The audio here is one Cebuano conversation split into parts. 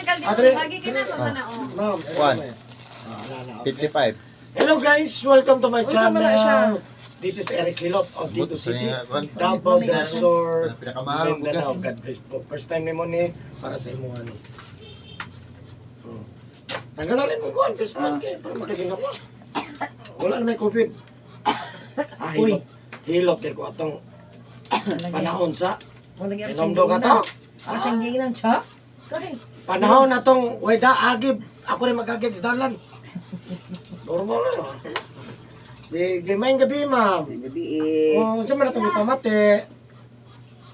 kaldero. Adre. Lagi ka na pa na oh. Ma'am, One. Ah, na, na, okay. 55. Hello guys, welcome to my Unsa man na siya? channel. This is Eric Hilot of Dito City, Davao del Sur, Pinakamahal ang Mindanao. bugas. God bless po. First time ni mo ni para sa imo ano. Tanggalan mo kuan face mask kay para makaginawa. Wala na may COVID. Ah, hilot. Hilot kay ko atong panahon sa inom ka to. Asang giinan siya? Kani. Panahon na tong weda agib. Ako rin magagig sa dalan. Normal na no. Sige, may gabi, ma'am. Gabi eh. Oh, unsa man atong ipamati?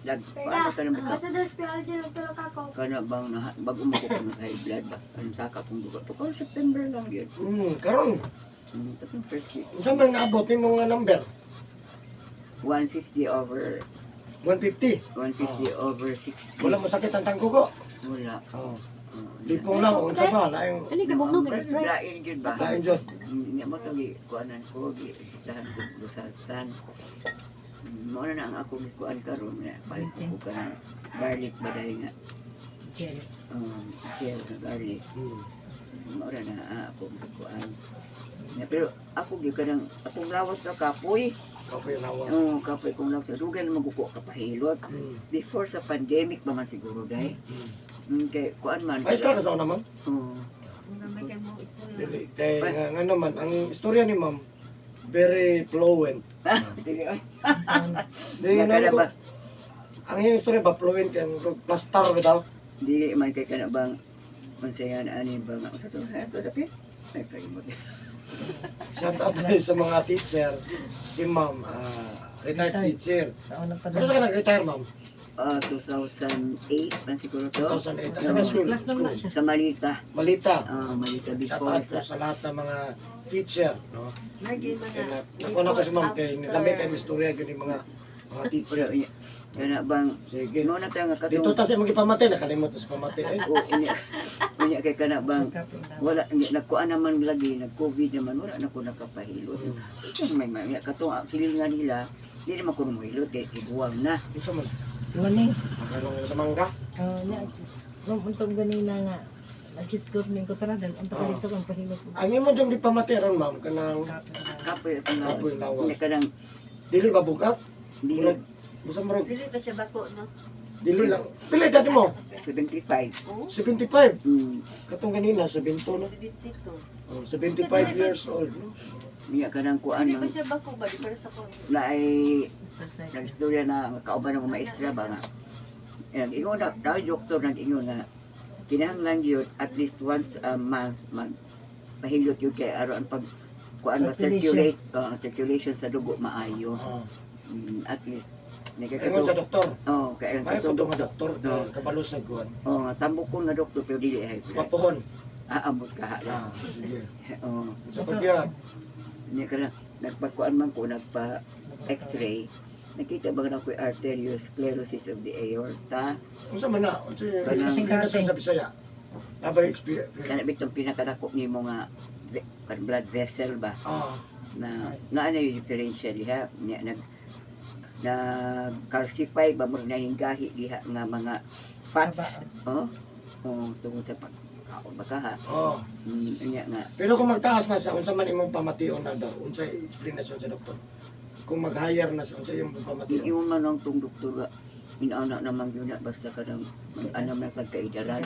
Lag, paano ka naman ka? Asa daw si Alger nagtulog ako. Kana bang na, bago mo ko kung high blood ba? Anong saka kung dugo? To karon September lang yun. Karon, Tapos first week. unsa man naabot nimo nga number? 150 over 150. 150 over 60. Wala mo sakit ang tangkugo. Wala. Oh, Oo, lipong lang unsa pa laing Ano ka bugnog ka Sprite? Lain yun ba? Lain jud. Hindi mo to kuanan ko, gisitahan ko lusatan. Mo na ang akong gikuan karon nga palit ko kanang garlic ba dahil nga Gel. Gel na garlic. Mao na na ako gikuan. Ya, pero ako gyud kanang akong lawas na kapoy. Kapoy lawa. Oo, kapoy kong lawas. Dugay na maguko ka pahilot. Before sa pandemic ba man siguro dai. Kay kuan man. Ay, ka sa una, ma'am? Oo. Dili kay nga naman ang istorya ni ma'am very fluent. Dili ay. Di Nga na kana ko. ba? Ang iyang istorya ba fluent kay plaster ba daw? Dili man kay kana bang unsay na ani ba nga sa to ha to dapit. Ay kalimot. Shout out tayo sa mga teacher. Si ma'am, retired Retired. teacher. Sa unang Ano sa ka nag-retire, ma'am? Ah, 2008 man siguro to. 2008. Asa ka school? Class naman na School. siya. Sa Malita. Malita. Ah, Malita Shout before out po sa sa lahat ng mga teacher, no? Lagi mga Kaya nakuha na ko si ma'am kay lami kay istorya gyud yung mga teacher. Pero, kana bang Sige. mo na tayo nga Dito katong ta sa imong gipamati, nakalimot sa pamati ay. o unya unya kay kana bang wala unya, nagkuan naman lagi nag COVID naman wala na ko nakapahilot. Ito may may katong ang silingan nila di naman ko mohilot kay tiguang na. Unsa man? Suwani. Magkanong sa mangga? Oh, nya. Kung untong ganina nga. Naghisgot ning ko tara dahil unta ka dito kang pahilot. Ang imo jong gipamati ron, ma'am, kanang Kapoy akong lawas. Kapoy lawas. Unya kanang dili ba bugat? dili Murag busa murag Dili pa siya bako no. dili lang. Pila edad mo? 75. Oh, 75. Mm. Katong kanina 72 no. 72. Oh, 75 years old no. Unya kanang kuan Dili pa man siya bako ba di pero sa ko. na ay Exercise. nagstorya na nga kauban ng maestra ba nga. Nag-ingon na, dahil doktor nag-ingon na kinahanglan yun at least once a month mag pahilot yun kay aron ang pag kuan ba Circulation. circulate ang circulation sa dugo maayo. Oh. At least Ingon sa nagkakato doktor. oh kay ang May katong puto nga doktor na kabalo sa kuan. oh nga tambok ko nga doktor pero dili ay Papuhon. aabot ka hala. Ah, sige. Oh, Sa pagya, niya ka na nagpakuan man ko nagpa x-ray nakita ba na ko arteriosclerosis of the aorta. Unsa man na? Unsa Kanang- explanation sa Bisaya? Abay experience. Kana bitong pinakadako nimo nga kan blood vessel ba na na ano yung diferensya diha nya nag nag calcify ba mo gahi diha nga mga fats, oh oh tungod sa pagkaon ba ka ha. Oh. Nya nga Pero kung magtaas na sa unsa man imong pamation na daw, unsa explanation sa doktor? Kung mag-hire na sa unsa imong pamation? Iyon man ang tong doktor nga inaana naman yun na basta kanang ano man pagkaidaran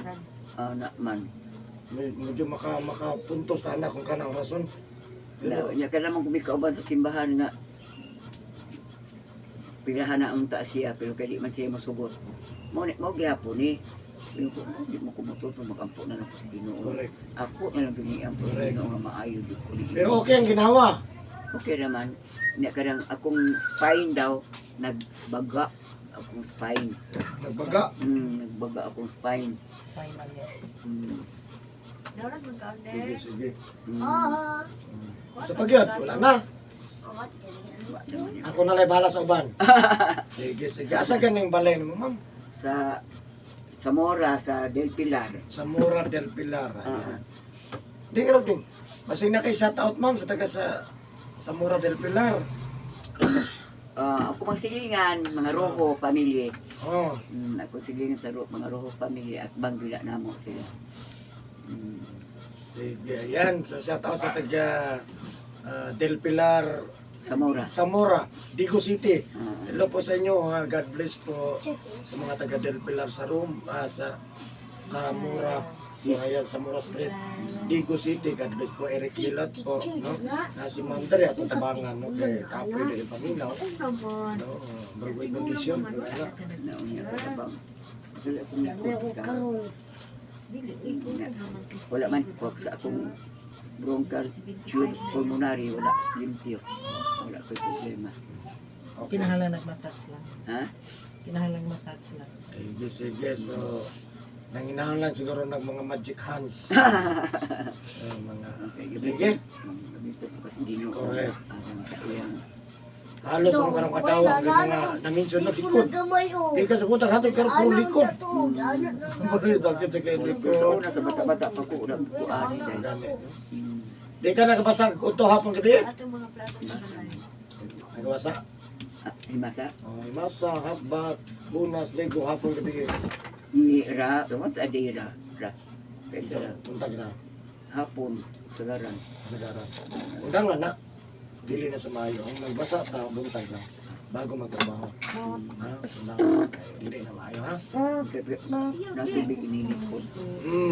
ana man. Medyo makapuntos na anak kung kanang rason. Na Pero nya kana man kumikauban sa simbahan nga pilahan na unta siya pero kay di man siya mosugot mo ni mo gihapon ni pero ko di mo kumutol pero makampo na lang ko sa Ginoo. Correct. Ako na lang giniampo sa Correct. Ginoo nga maayo jud ko ni. Pero okay ang ginawa. Okay naman nya kanang akong spine daw nagbaga akong spine. Nagbaga. Nagbaga akong spine. Spinal yan. Daulat man ka Sige, sige. Sa pagyud, wala na. Wa naman yun. Ako na lang bahala sa uban. Sige, sige. Asa ganing balay nimo, ma'am? Sa Zamora sa Del Pilar. Zamora del Pilar. Ayan. Ding raw ding. Basing na kay shout out, ma'am, sa taga sa Zamora del Pilar. Ah, ako mang silingan, mga Rojo family. Oh, Ako silingan sa mga Rojo family at bang na namo sila. Sige, ayan. So, shout out sa taga Del Pilar, Zamora. Zamora, Digo City. Ah, Hello po sa inyo. Ha. God bless po sa mga taga Del Pilar sa room, sa Zamora. So, ayan, Zamora Street, Digo City. God bless po. Eric Hilot po. No? Na si Ma'am Dre, atong tabangan. No? Kay Kapoy dahil Paminaw. Naman. No? Broadway condition. Wala. Naunya ko tabang. Wala akong likod ka. Wala man ko sa akong bronchial tube pulmonary wala limpyo. Wala ko'y problema. Okay. Kinahanglan nag-massage lang. Ha? Kinahanglan massage lang. Sige, sige. So, nanginahanglan siguro ng mga magic hands. Mga, Okay, sige. Gamitin ko kasi Ginoo. Correct. Ang sa iyang Halos ang karong kadawa ang mga na-mention na likod. Gamay o. Di ka sa punta hatod karon puro likod. Puro sakit sa kay Sa likod. una sa bata-bata pa ko ura ko ani dahil. Gani. Di ka nakabasa uto hapon gabi? Atong mga plato sa balay. Nakabasa? Ah, himasa. Oh, masa, habat, bunas, lego hapon gabi. Ni ra, once a day ra. Ra. Kaysa ra, Puntag na hapon sagaran. sagaran. Undang na na. Dili na sa maayo. Ang nagbasa ta buntag na bago magtrabaho. Ha? Undang na. Dili na maayo ha. Natubig ininit ko.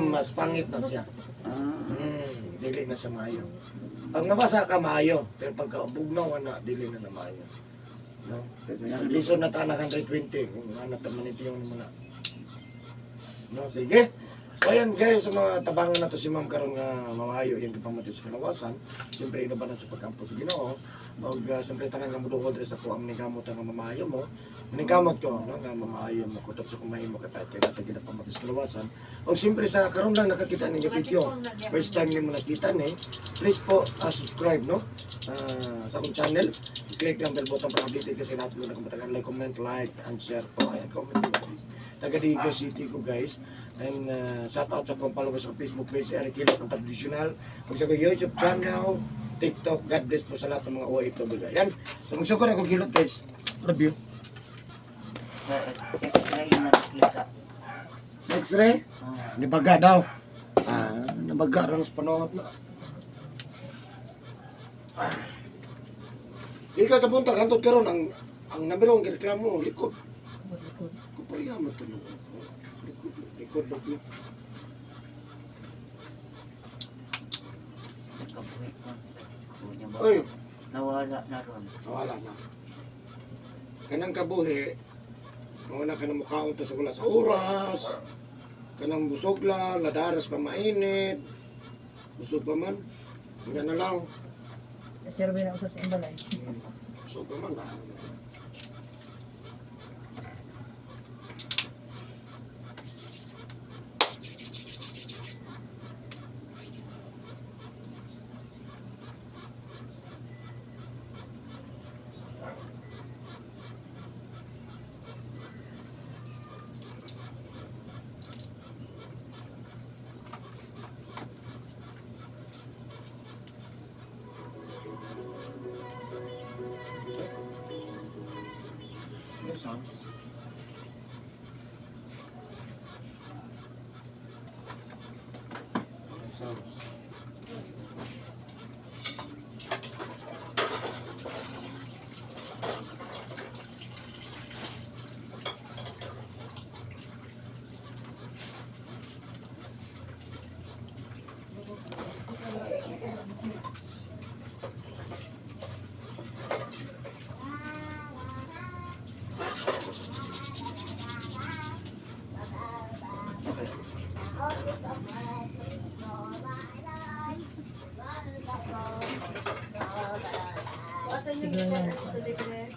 Mas pangit na siya. Ah, Dili na siya maayo. Pag nabasa ka maayo, pero pagka bugnaw na dili na na maayo. No? Lison na ta na 120 kung ano permanente yung mga. No, sige. So ayan guys, sa mga tabangan na to si Ma'am karon nga mamayo iyang gipamati sa kalawasan. Siyempre inubanan sa pagkampo sa Ginoo. Og siyempre tanan nga moduol diri sa kuang ni gamot nga mamayo mo. Manigamot ko no nga mamayo mo kutob sa kumahimo kay pahit kay natag ginapamati sa kalawasan. Og siyempre sa karon lang nakakita ninyo video. First time nimo nakita ni, please po subscribe no sa akong channel. I-click lang bell button para updated kasi lahat mo nakamatagan. Like, comment, like, and share po. Ayan, comment mo guys. Taga Digo City ko guys. And shout out sa akong followers sa Facebook page, Eric Hilot, ang traditional. Ug sa akong YouTube channel, TikTok. God bless po sa lahat ng mga OFW. Ayan. So magsukod ako Hilot guys. Love you. X-ray na nakita. X-ray? Nibaga daw. Ah, nabaga rin sa panongot na. Ah. Ikaw sa buntag, hantod karon ang namirong gireklamo likod. Likod. Kuparya mo to no. Likod, likod, likod. Kabuhi ko sa kunya ba? Oy, Nawala na ron. nawala na. Kanang kabuhi, muna ka na mukhaon ta sa wala sa oras. Kanang busog lang, nadaras pa mainit. Busog pa man. Nga na lang. Serve na usas sa imbalay. Busog pa man. Ah. Yes, ah. Sounds. Sige lang.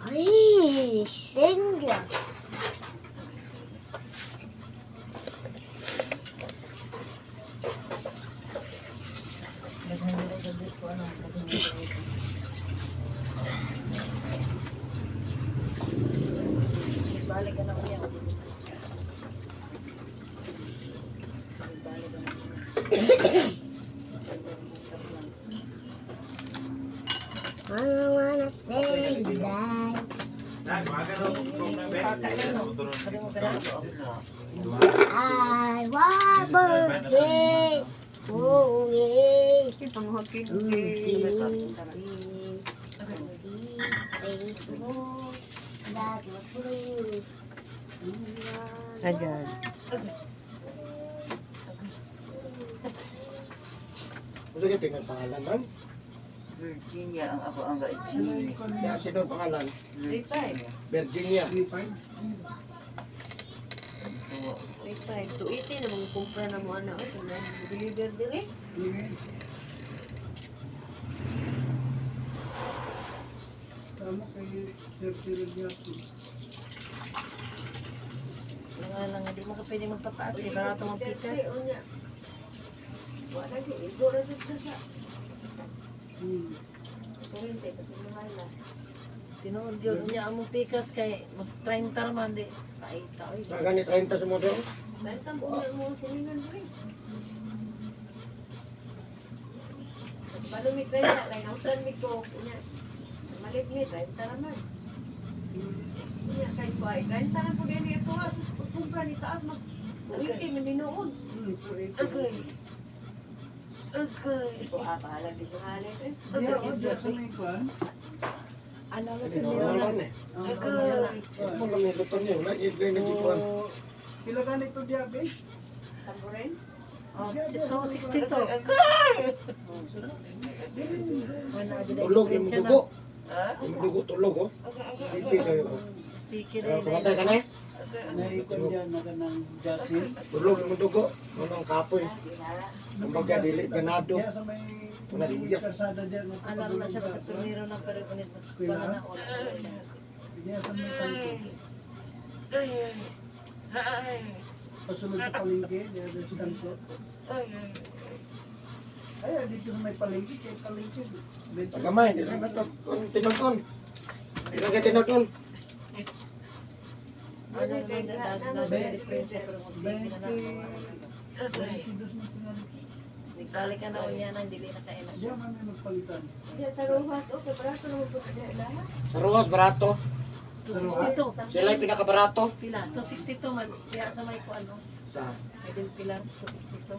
Ay, sengga. Daghan na gabi ko ano, daghan na gabi. Balik ka na uya. Balik ka na. I wanna say that. Paka na no. Pwede mo pera. I want birthday. Oh, yeah. Ayan. Gusto kayo tingnan pangalan man? Virginia ang ako ang ga-G. Kaya sino ang pangalan? 35. Virginia. 35. 280 na mga kumpra na mo ana. Oy, na deliver dire. Nga lang, hindi mo ka pwede magpataas. Kaya barato mong pikas. Unya. Wala gyud igo ra jud ka sa. Kurente kasi mahal na. Tinuod yun. Unya ang mong pikas kay mag 30 man di. Paita oy. Sa gani 30 sa motor. Basta mo na mo silingan dire. Balo mi 30 kay nautan mi ko unya. Malit mi 30 naman. Unya kay ko ay 30 na po gani ito ha. Sus kumpra ni taas mag 20 man hinuon. Ito ah, bahala di bahala eh. Ano na Ano normal lang eh. Mo lang yung luton niya. Wala yung kayo nagkikuan. Pila ganito diya, babe? Tamborin? Oh, 262. Wala, di na Tulog yung diferensya na. dugo. Yung dugo tulog oh. Sticky kayo. Oh. Sticky Pero na yun. kumatay ka na eh. Naikon diya na ka ng jasin. Tulog yung dugo. Walang kapoy. Kumbaga dili ganado. Diya sa may Wala diya. kalsada diya. Alam na siya basta primero na pero kunit wala na wala na siya. Diya sa may tangke. Pasulod sa palengke, diya sa kanto. Ay, dito sa may palengke, kay palengke. Pagamay, di lang ito. Tinunton. Di lang kayo tinunton. Ano naman na dahil na may diferensya pero magsige na lang. 22 mas tingali. Nagbalik ka na unya nang dili na kain na siya. Diya man may magpalitan. Diya sa Rojas, okay, barato naman po diya lahat. Sa Ruas, barato. 262. Sila yung pinakabarato. Pila? 262 man. Diya sa may ko ano. Sa May din pilar 262.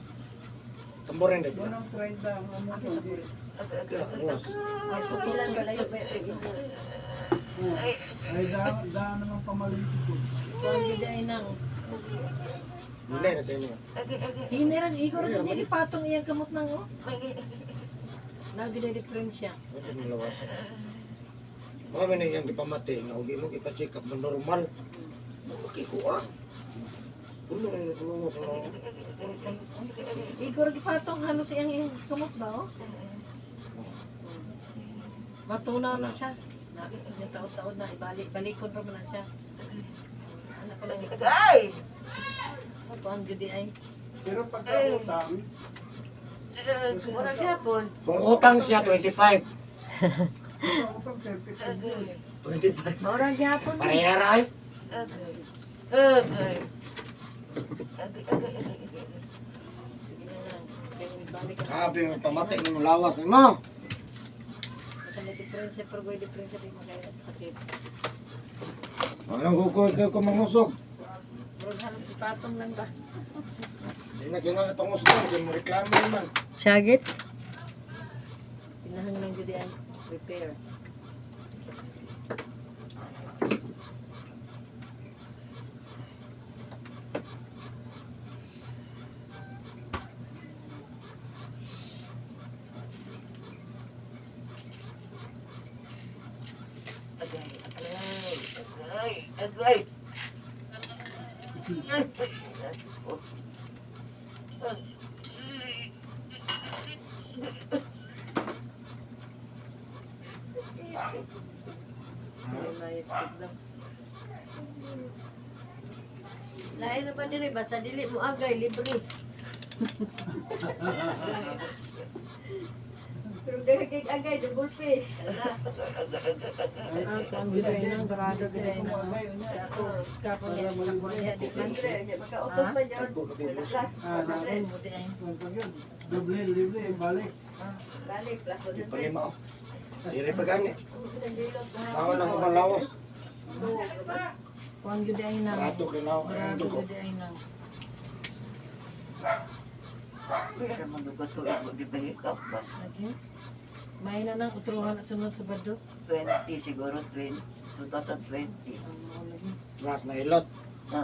Tamborin din. Unang 30 ang amo ko. di. Ruas. Ay, Ilan ba layo ba? Oh. Ay, daan naman pamalengke ko. Kuan gid ay nang. Hindi na tayo mga. Hiniran igor gid niya ipatong iyang kamot nang oh. Nagid ay diferensya. Ito yung lawas. Mga man yung gipamati nga ugi mo ipa-check up mo normal. Makikuan. Puno na yung puno mo. Igor gipatong halos iyang iyang kamot ba oh. Matunaw na siya. Na, yung taon-taon na ibalik balikon pa man na siya. Anak ko lang. Ay! Kuan gid ay. Pero pagka utang, Mura gyapon. Kung utang siya, 25. pagka utang 35 yun. 25. Mura gyapon. Parehara ay. Sige na lang. Kaya balik ka. Sabi mo, pamati ng lawas ni mo. Basta may diferensya pero may diferensya di mo kaya sa sakit. Anong kukul kayo kumangusog? Murag halos ipatong lang ba? Hindi na kinala pangusog. Hindi mo reklamo naman. Syagit? Pinahang lang jud ay repair. Ay, may speed lang. Lain na pa dire basta dili mo agay libre. Pero dahil kay agay double pay. Ala. Ah, kuan jud ay nang barado jud ay nang. Ako kapon niya ako niya difference. Libre nya makautog pa jud. Plus 100. Mo di ay. Kung pag yun, doble, libre, balik. Balik plus Di 100. pa lima oh. Diri pa gani. Tawa lang ako lawas. Kuan gyud ay nang. Barato kay nao ang Barado dugo. gyud ay nang. Pila man dugo to ibo di ba hikap ba? Okay. May na nang utruhan na sunod sa bado. 20 siguro 20 2020. Last na ilot. Ah,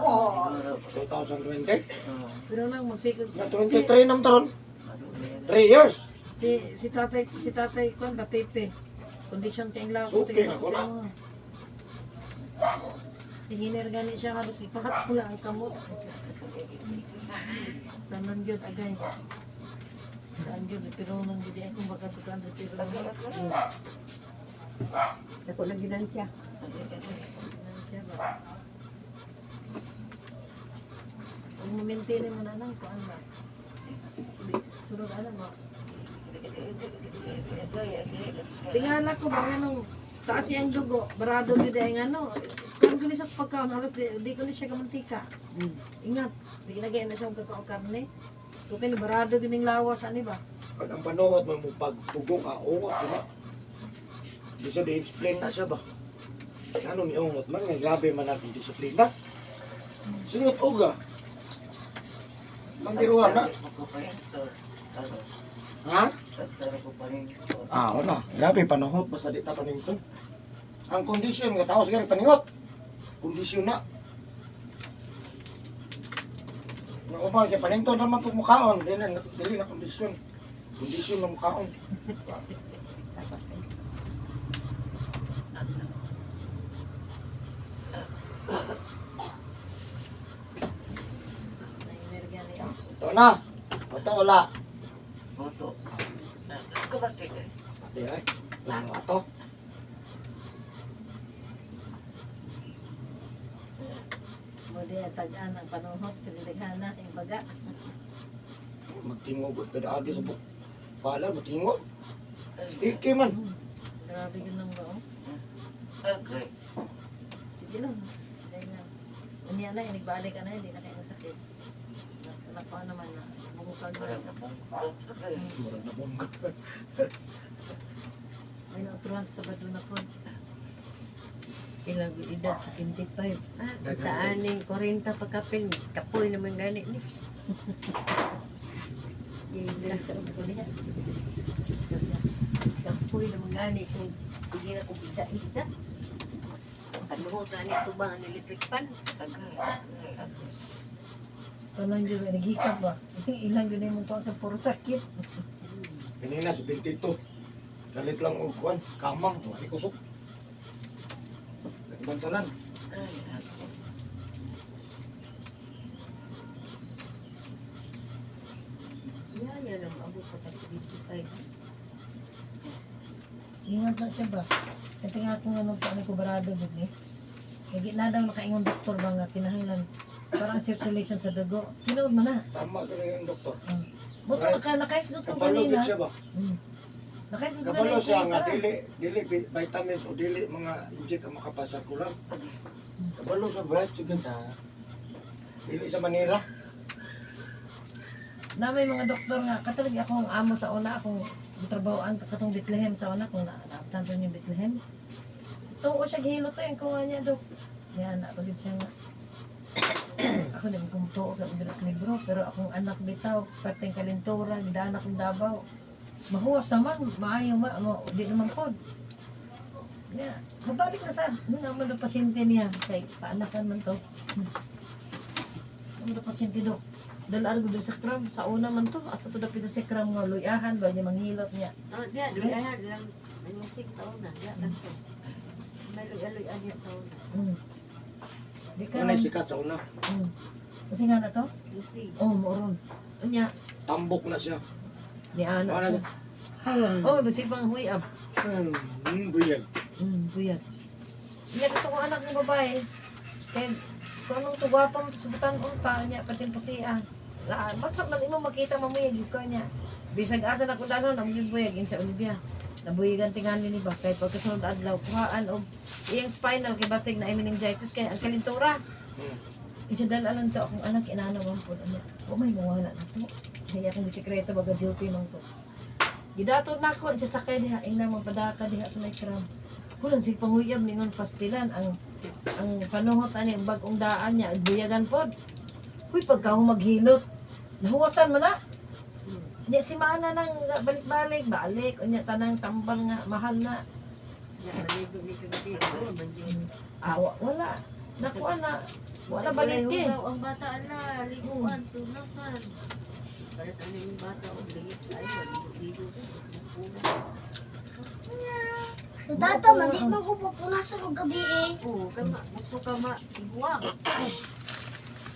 siguro. 2020. Oh, Pero nang magsikog. Na 23 nam taron. madugay na. 3 years. Si tatay kuan ba Pepe. Kondisyon kay law. Suki na ko na. Si Hiner gani siya halos ipahat ang kamot. Tanan gyud agay. Saan gyud pero nang gyud ay kung baka sa kuan pero Dako lang ginan siya. nang siya ba. Kung mo-maintain mo na nang kuan ba. Sunod ana mo. Tingala ko ba nung taas iyang dugo, barado gyud ay nga no. Kung guni siya sa pagkaon, halos di ko ni siya kamantika. Ingat, di ginagay na siya og kakao karne. Kung kini barado gyud ning lawas ani ba? Pag ang panuhot mo mo pagpugong ah, ungot diba? Di siya di-explain na siya ba? Ano ni ungot man nga grabe man akong disiplina. Singot uga. Mangbiruan na. Ko pa rin to. Ano, Ha? basta ko pa rin to. Ah, wala. Grabe panuhot basta di ta panington. Ang kondisyon nga tao sige paningot. Kondisyon na. Nga uban kay panington ra man pug mukaon, dili na dili na kondisyon. Kondisyon na mukaon. Nahiner gani. Ito na. Ito wala. Boto. Kabati eh. Ate ay, laro ato. Mo di tag-an ang panuhot, tinidaghana ang baga. Magtingog ito na agi sa buk. Pala, matingog. Sticky man. Grabe gyud nang ba. Oh. Okay. Sige lang. Dahil na. Unya na, inigbalik ka na, hindi na kayo nasakit. Nakuha naman na. Bumukag na. Murag na pong. Okay. Murag na bongga. May nautruhan sa Sabado na po. Ilang edad sa 25. Ah, taaning 40 pagkapin. Kapoy naman gani ni. Gila. Ko diha. Kapoy naman gani kung sige na kung ida-ida. Panuhot na niya tubang ang electric pan. Agay. Agay. Agay. Tanan yun, naghikap ba? Ilang yun yung tuwa sa puro sakit. Kanina, 72. Galit lang og kuan, kamang, wali kusog. Nagbansalan. Ay, ako. Ya, ya lang maabot pa sa 25. Ingat na siya ba? Kasi nga kung anong paano ko barado gud ni. Lagi na daw nakaingon doktor ba nga kinahanglan parang circulation sa dugo. Tinuod man na. Tama ka rin yung doktor. Buto Right. naka nakaisgot ko Kabalo kanina. gid siya ba? Nakaisgot Kabalo siya nga dili dili vitamins o dili mga inject ang makapasarkular. Kabalo sa bright sige na. Dili sa Manila. Na may mga doktor nga katulad akong amo sa una akong trabahoan katong Bethlehem sa una kung naabtan to yung Bethlehem. Tuo siya gihilo to yung kuha niya dok. Niya na pagid siya nga. Ako di kung tuo ka og sa libro pero akong anak bitaw perteng kalintura gidaan akong Davao. Mahuwas naman maayo ma mo di naman pod. Niya, mabalik na sa nung naman do pasyente niya kay paanakan man to. Ano do pasyente dok? Dala ko sa kram sa una man to asa to dapit sa kram nga luyahan ba niya manghilot niya. Oh, diya, luyahan lang. May musik sa una. Diya, kanto. May luya-luya niya sa una. Di ka. Ano sikat sa una. Kasi nga na to? Musik. Oh, moron. Unya, Tambok na siya. ni ana Wala siya. Oh, basi pang huyab. Buyag. Buyag. Unya kato ko anak ng babae. Kay kung anong tuwa pa mo sa butan pa niya pati puti ah. La, basta man imo makita mamuyag yun ka niya. Bisag asa na ko dano namuyag buyag in sa Olivia. Nabuyigan tingali ni ba kay pagkasunod adlaw kuhaan og iyang spinal kay basig na meningitis kay ang kalintura. Isa dala lang to akong anak inana man po ano. Oh may mawala na to. Kaya akong bisikleta baga duty man ko. Gidato na ko siya sakay diha ingna mo padaka diha sa may kram. Kulang sig panguyab ningon pastilan ang Ang panuhot ani ang bagong daan niya, buyagan pod. Uy, pagka maghilot, nahuwasan man na. Nya si Maana nang balik-balik, balik unya tanang tambal nga mahal na. Nya naligo ni kagabi. Oo, man yun. Awa wala. Nakuha na. Wala balikin. Hugaw ang bata ala, liguan, tunasan. Para sa ano yung bata, o langit ay, maligo-ligo. Mas una. Sa dato, mandi man ko pupunasan og gabi eh. Oo, kama, gusto ka ma, tiguang.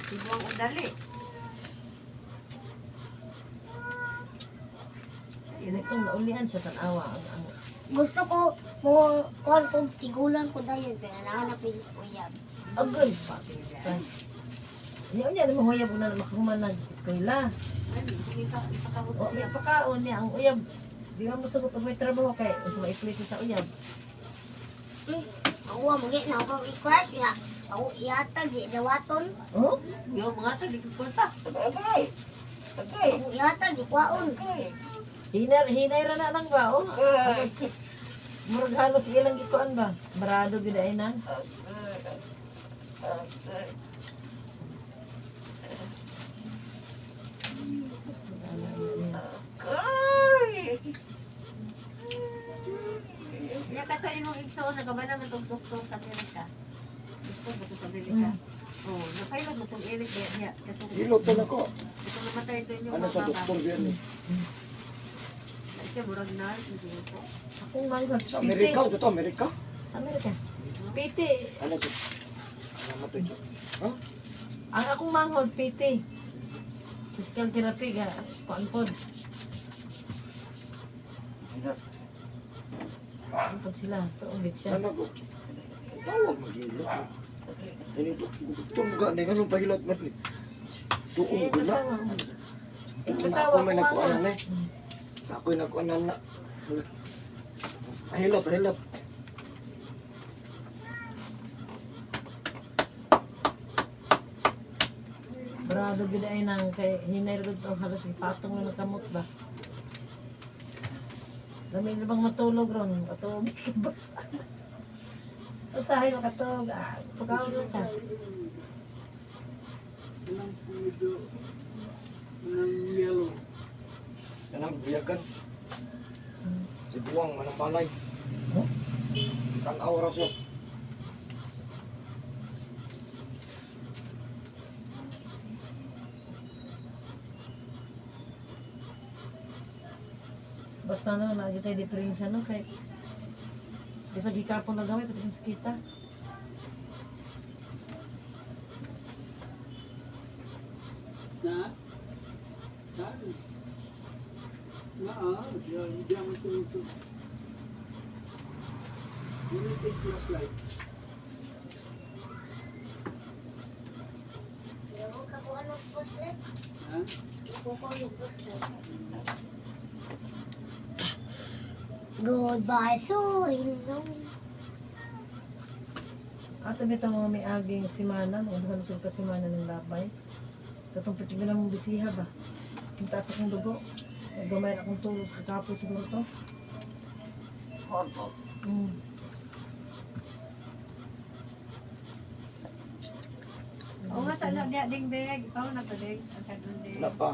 Tiguang o dali. Itong naulian siya tanawa ang Gusto ko mo kuan kog tigulang ko dayon pero nahanap yung uyab. agol pa. Niya unya na mahuyab una na makahuman nag eskwela. Ay, sige ka, ipakawag O sa may iya. pakaon niya ang uyab. Di ba mo sugot og may trabaho kay mas maiplit sa uyab. Ako mo na ako request nga. Ako ihatag di dawaton. Oh? Yo, mga to, di ko kwenta. Agay. Agay. Ako ihatag di kwaon. Agay. Hinay hinay ra na lang ba oh? Agay. Murag halos ilang gikuan ba? Barado gid ay nang. Agay. Agay. Agay. Nya kato imong igsoon nagaba naman tong doktor sa Amerika. Doktor ba to sa Amerika? Oh, nakailot mo tong Eric kaya niya. Katong Hilot to na ko. katong namatay ito inyong Ano sa mama ba? doktor yan eh. Siya murag nurse siguro ko. Akong manghod. Sa Amerika, ito to, Amerika. Amerika. PT. Ano sa... Ano matoy siya? Ha? Ang akong manghod PT. Physical therapy ga kuan pod. Kuan pod sila. Tuong siya. Ano ko? Tawag maghilot. Ini doktor mo gani anong pahilot man ni. Tuong Eh, ko na. kasawa. Ano sa- Eh, Tuong na kasawa ako may ko nagkuanan manghod. eh. Ako'y nagkuanan na. Ahilot, ahilot. Barado gid ay nang kay hinay ra gud to halos ipatong na ng kamot ba. Dami na bang matulog ron? Matulog ka ba? Usahay makatulog. Ah, pagkaon ka. Anang medyo, anang yellow. Kanang buyagan. Si Buwang manang balay. Huh? Tanaw ra siya. Basta no, lagi tayo diferensya no, kay bisag hikapon na gamit, pati sa kita. Na? Na? Na, ah, di ako tumutulog. You will take flashlight. Pero ka ko ano bracelet? Ha? Ko ko yung bracelet. Goodbye, Suriname. Ato bitaw mga may aging simana, mga duha na sila ka simana ng labay. Katong pati lang mong bisiha ba? Ang taas akong dugo. Naggamay na akong tulog sa kapoy siguro to. Honto. Oo nga sa anak niya ding beg, ikaw na to ding. Ang kadun ding. Wala pa.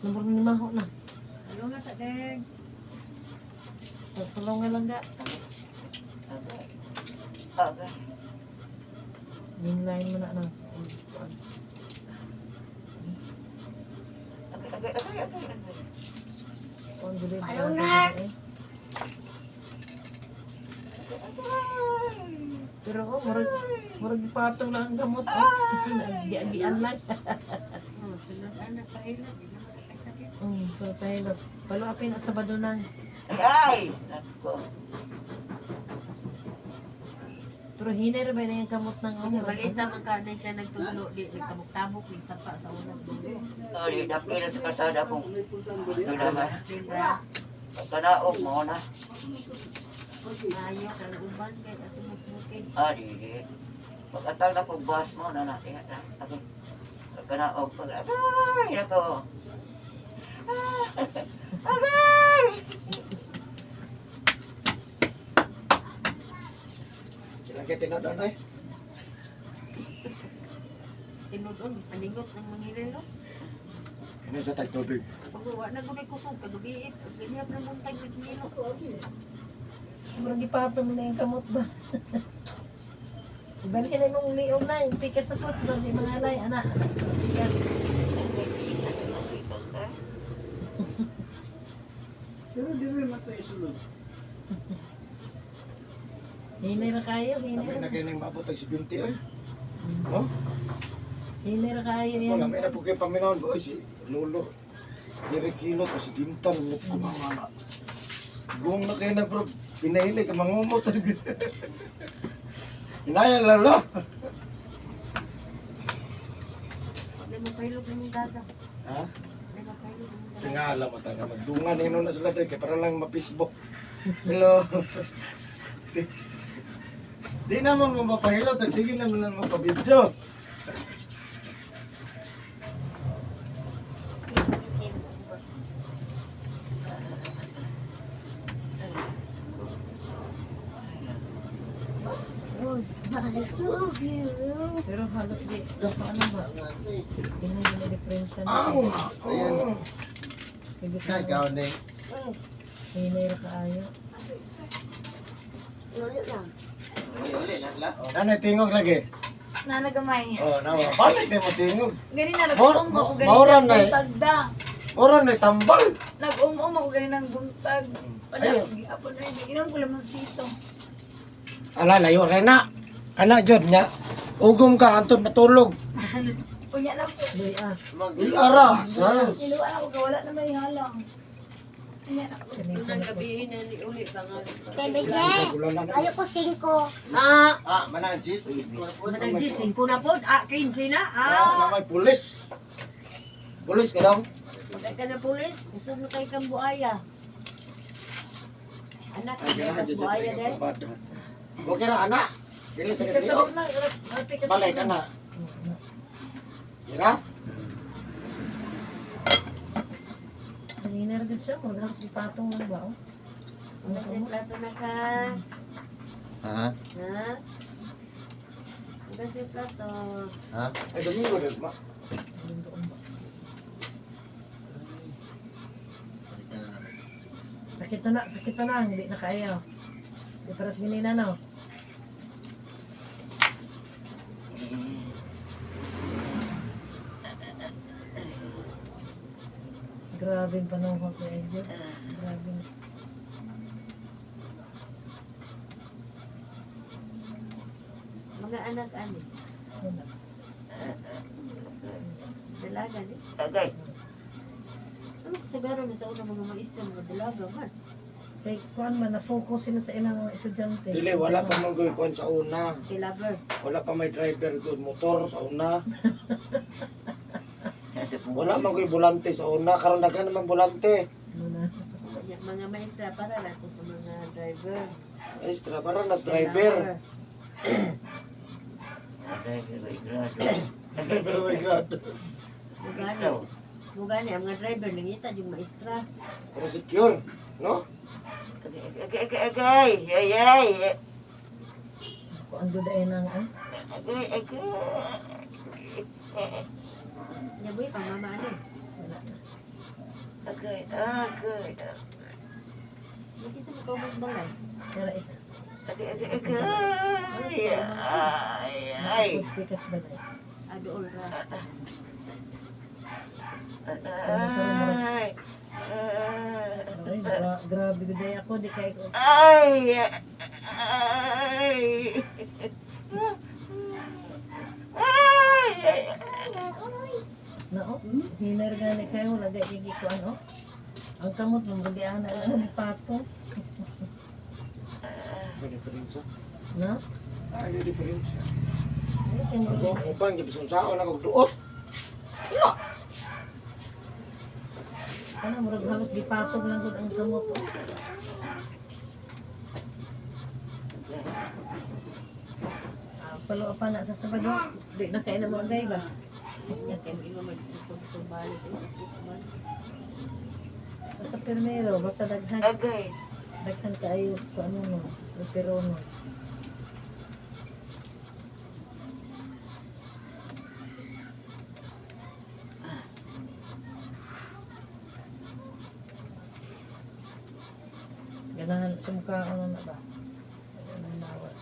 Number ni Maho na. Ano nga sa ding? Tulungan lang ga. Agay. Agay. Mainline mo na na. Agay, agay, agay, agay, agay. Kuan gud eh. Ayaw na. Pero oh, murag murag ipatong lang ang gamot. Oh. Giagian lang. Oh, sunod anak pa ila, di na makakasakit. So tayo. Paluapin na Sabado na. Ay! Nako. Pero hinay ra ba na yung kamot ng Nya maliit man ka na siya nagtudlo di nagtabok-tabok ning sapa sa unas dulo. Sorry, dapila sa kalsada kong May puntahan ba diyan? gusto naman. Ding ra. Pagkanaog mo na. Maayo kang uban kay ato magbukid. Ah, di. Pagkatang na kong bus mo na natin. Agay. Pagkanaog. Pag agay! Nako. Ah, agay! Sila kay tinadaan ay. Tinud-on, paningot ng mangirilo. Ano sa tagtubig? Pag wa na gud kusog kagabi, ganyan na buntag nagmilo. Murag ipatong na yung kamot ba? Ibalhin na imong liog na, yung pikas na pot ba? Di mga alay, anak. Pikas. Pero di rin man ito isulod. Hinay ra kayo, hinay Kami ra. na kayo nang maabot ang 70 oy. No? Hinay ra kayo yan. Wala may na po kayo paminahon. Oy, si Lolo. Direk hilot o si Dintan. Lut ko mga na. Gong na kayo na bro. Pinahili ka mangumot. Hinaya lolo. Di mo pailog ng daga. Ha? Di mo pailog ng daga. Tingala mo tayo. Magdungan nino na sila dahil kay para lang mapisbok. Hello. Di, di naman mo mapahilot. At sige naman lang mapabidyo. Pero halos di, paano ba? Tingnan yung diferensya na. Ang! Ayan. Ikaw, Hinay ra kaayo. Lolo na. Nanay, tingog lagi. Nanagamay. Oh, nawa. Balik na mo tingog. Gani na nag-um ako gani Mauran ng na eh. buntag da. Oran na tambal. Nag-um-um ako gani ng buntag. Wala Ayun. gihapon na inom ko lamang sito. Ala, layo rin na. Kana, Jod, nya. Ugom ka, antod matulog. Unya na po. Luy ah. Ara, sa. Niluan ako ka wala na may halang. Unya na po. Unang gabi na ni uli pa nga. Bebe Jay, ayoko 5. Ah, Ah, manang cheese. manang 5 na pod. Ah, 15 na. Ah. Na may pulis. Pulis ka daw. Pagka ka na pulis, usog na kay kang buaya. Anak, Ay, ganahan kang dyan sa buaya tayo dahil. kabada. Okay na, anak. Dili sa Pikas katliok. sa na. Pikas sa Balay ka na. Ira? Hinay ra gud siya. Murag halos ipatong lang ba? Oh. Mas yung plato na ka. Ha? Ha? Mas yung plato. Ha? Ay, Domingo, di ba? Doon ba? Sakit na na, hindi na kaya. Di paras ginina no. Grabe yung panahon ko, Angel. Grabe. Mga anak ani, Wala. dalaga ni. Agay. Ano kasagaran na sa una mga maestra mga dalaga man. Kay kuan man, na-focus sila sa ilang mga estudyante. Dili, wala pa man kuwan sa una. Skill lover. Wala pa may driver good motor sa una. Nasa Wala man ko'y bulante sa una. Karon daghan naman bulante. Ano na? Mga mga maestra para na to sa mga driver. Extra, para nas driver. Agay, may grado. Driver may grado. Mugani. Mugani ang mga driver nangita yung maestra. Para secure, no? Agay, agay, agay, agay. Ay, ay. Ako ang duday ng ah. Agay, agay. Nya boy pang mama ani. Wala na. Agay, agay. Bakit sa makaubos balay? Tara isa. Agay, agay, agay. Ay, ay. Tapos pikas ba na? Ah, dool ra. Ay. Ay, grabe duday ako. Di kay ko. Ay. Ay. Ay. Nao, hinar gani kayo. Wala gay igi ko ano. Ang kamot mo, magiana lang ang pato. May diferensya. No? Ay, may diferensya. Ay, kay Ako, ang uban, gibisan saon ako duot. Wala. Ano, murag halos gipatog lang gud ang kamot. Oh. Ah, palo pa na sa Sabado. Di na kay na mo agay ba? Nya kay mo ingon magtubalik ay sakit man. Basta pirmero, basta daghan. Agay. Daghan kaayo ko ano no, pero no. Ganahan sa mukha ano na ba? Ano nawas.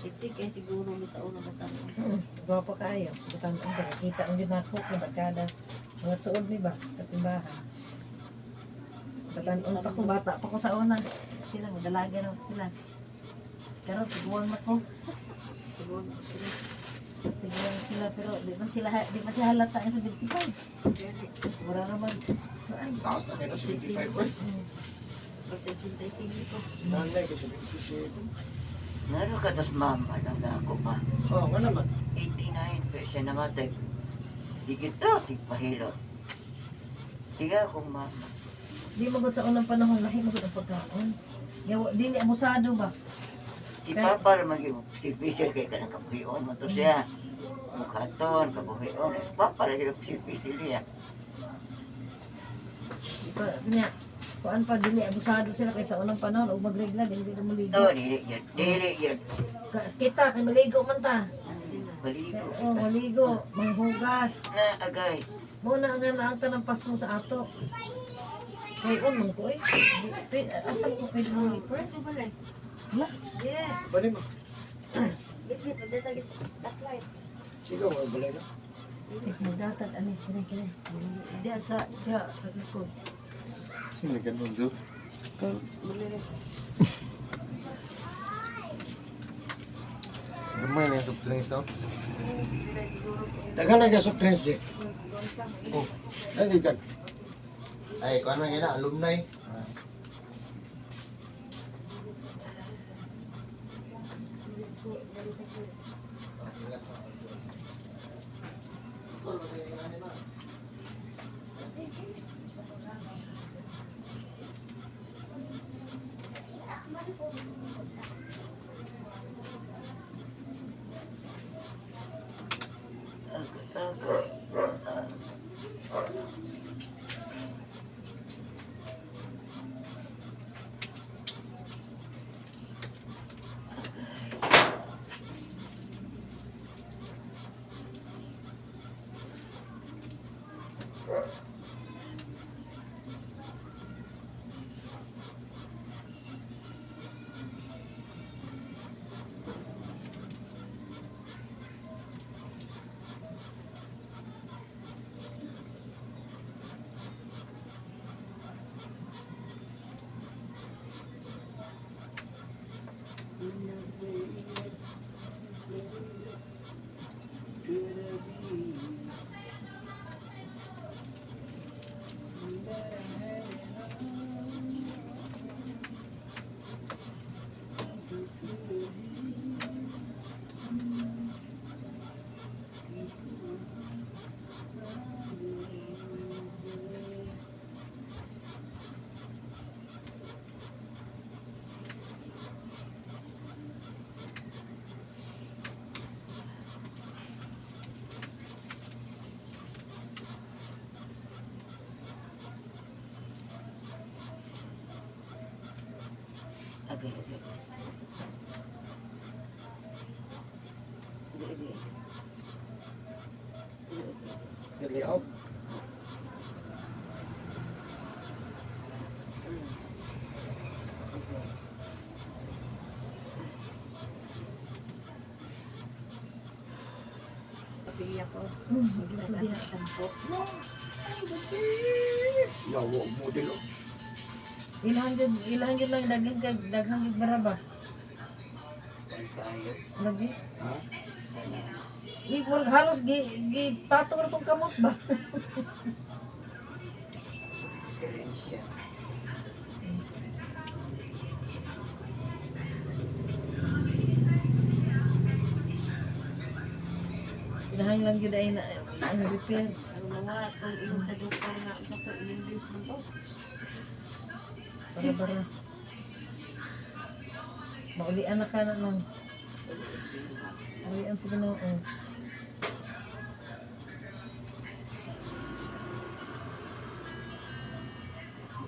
Siksik kay siguro mi sa una batan. Gwapo kaayo. Batan ang kita ang ginako ko barkada. Mga suod ni ba sa simbahan. Batan-on pa ko bata pa ko sa una. Sila madalaga na sila. Karon tiguang na ko. Siguro sila. Tapos tiguang sila pero di man siya halata sa 25. Mura naman. Ay, Taas na kayo 75 eh. Pag 65 ko. Nanay ko 77. Meron ka tas mama lang na ako pa. Oh, nga naman. 89 pa siya namatay. Di kita, tigpahilot. Tiga akong mama. Di magod sa unang panahon lahi magod ang pagkaon. Yawa, dili abusado ba? Si Papa ra mag si Fisher kay kanang kabuhion mo to siya. Mukhaton, kabuhion. Si Papa ra gyud si Fisher niya. Pa, niya, kuan pa dili abusado sila kay sa unang panahon og magregla dili na maligo. To, dili yun. Dili yun. Kita kay maligo man ta. Maligo Oh, kita. maligo, manghugas. Na agay. Mo na nga na ang tanang pasmo sa ato. Kay on man ko eh. Asa ko pwede mo liper? Ito balay. Hala. Yes. Bali mo. Gitgit pagdatag sa gaslight. Sigaw, nga balay na. Eh, magdatag ani kini kini. Diyan sa diya sa likod. Sino ganun do? Muna Gamay na yung soft drinks, no? Daghan na kayo soft drinks eh. Oh, lagi kan. Ay, kung ano yun na, alumni. Ah. Agay, agay. Agay, agay. Agay, agay. Dili out. Papiya ko. Mm, Yawa, model oh. Ilhan gyud lang daghan kag daghang gyud bara ba. Kuan kayo. Lagi. Ha? Sana. Equal halos gi gi patong ra tong kamot ba. Diferensya. Ilhan lang gyud ay na ang repair. Ang mga itong ilong sa doktor nga sa to English man to. Para bara. Maulian na ka na lang. Ulian sa Ginoo.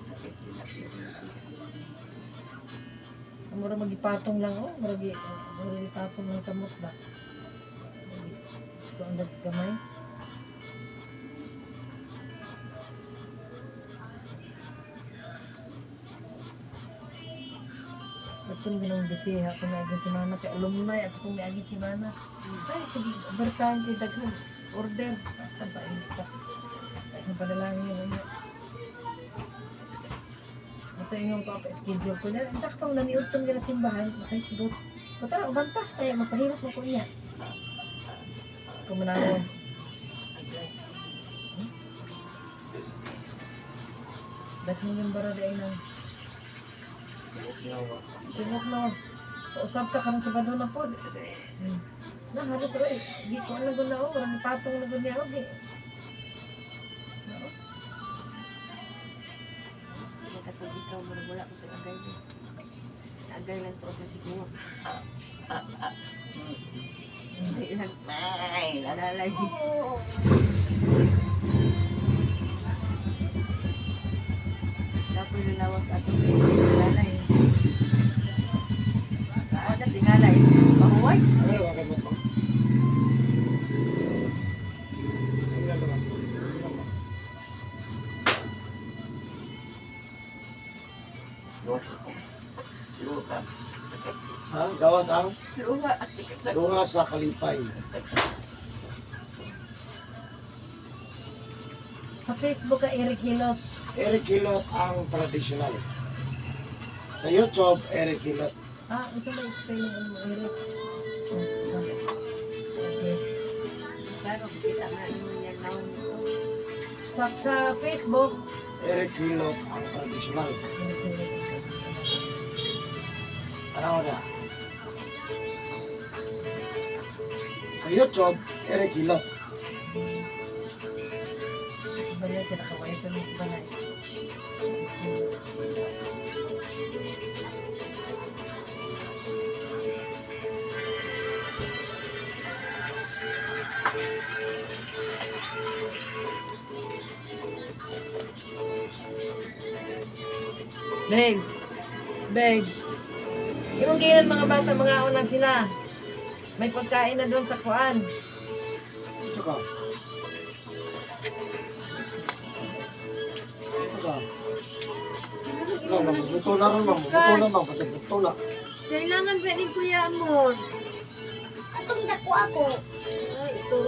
Sakit din na Ang mura magipatong lang oh, mura gipatong lang kamot ba. Ito ang gamay. Utong ginong bisiha kung miaging simana kay alumni at kung miaging simana. Ay sige, overtime kay daghan order. Basta ba init ka. Ay panalangin ano. Ito yung ko pa schedule ko na. Daktong naniudtong gina simbahan, ay sigot. Tara uban ta kay mapahirap mo ko niya. Kumanawon. Daghan yung bara di ay nang Tingok na. Pausap ta karon sa Sabado na po. Na halos oy, di ko na gud na oh, murag patong na gud niya og. Katong ikaw murag wala ko sa agay ni. Agay lang to sa tiguwa. Hindi lang. Ay, Lalay. Kapoy lalawas atong lalay. Kaon na tingala eh. Mahuway. Ano ba kayo mo? Ano ba? Luha. Ha? Gawas ang Luha. luha sa kalipay. Sa Facebook ka Eric Hilot. Eric Hilot ang traditional. Sa YouTube, Eric Hilot. Ah, unsa may spelling ano mo Eric? Oh, okay. Pero kita na imo yan naon nito. Sa Facebook, Eric Hilot ang traditional. Eric Hilot. Ano na? Sa YouTube, Eric Hilot. Sa balay kinakaway pa sa balay. Babes. Babes. Imong gilan mga bata, mga unan sila. May pagkain na doon sa kuan. Tsaka. Tsaka. Wala ma'am, gusto na ron ma'am. Gusto na ma'am. Pati gusto na. Kailangan ba ni Kuya Amor? Atong dako ako. Ay, ikaw.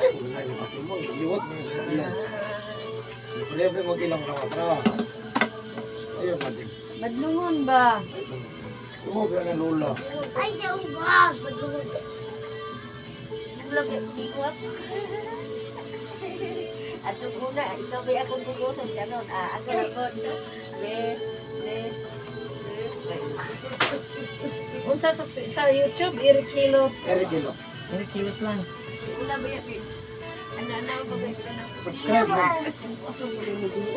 Ay, wala yung pati mo. Liwat mo na sa ilang. Prebe mo ilang rawa trawa. Ayun, mading. Madlungon ba? Tumubi ang lola. Ay, naubag. Madungod. Bulag di ko ako. Atong una, ikaw ba akong guguson kanon? Ah, ako na po. Le, le, le. Unsa sa YouTube, Eric Hilot. Eric Hilot. Eric Hilot lang. Una ba yan? Ano, ano ba ba? Subscribe mo.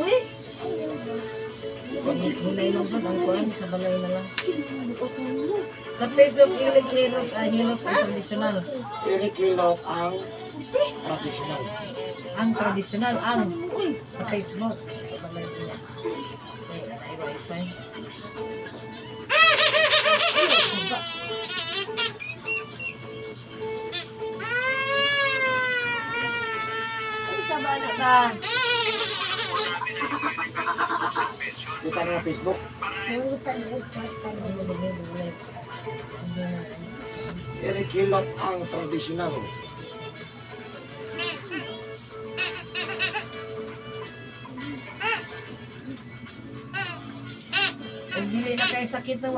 Uy! Hinay lang sa ang kuan, sa balay na lang. Sa Facebook, Eric Hilot, ah, Hilot ang traditional. Eric Hilot ang traditional. Ang traditional, ang sa Facebook. Sa balay niya. Ay, ay, wifi. Ay, sa bana ba? Kita na Facebook. Nangutan ko pa. Eric Hilot ang traditional. Kung dili na kayo sakit na.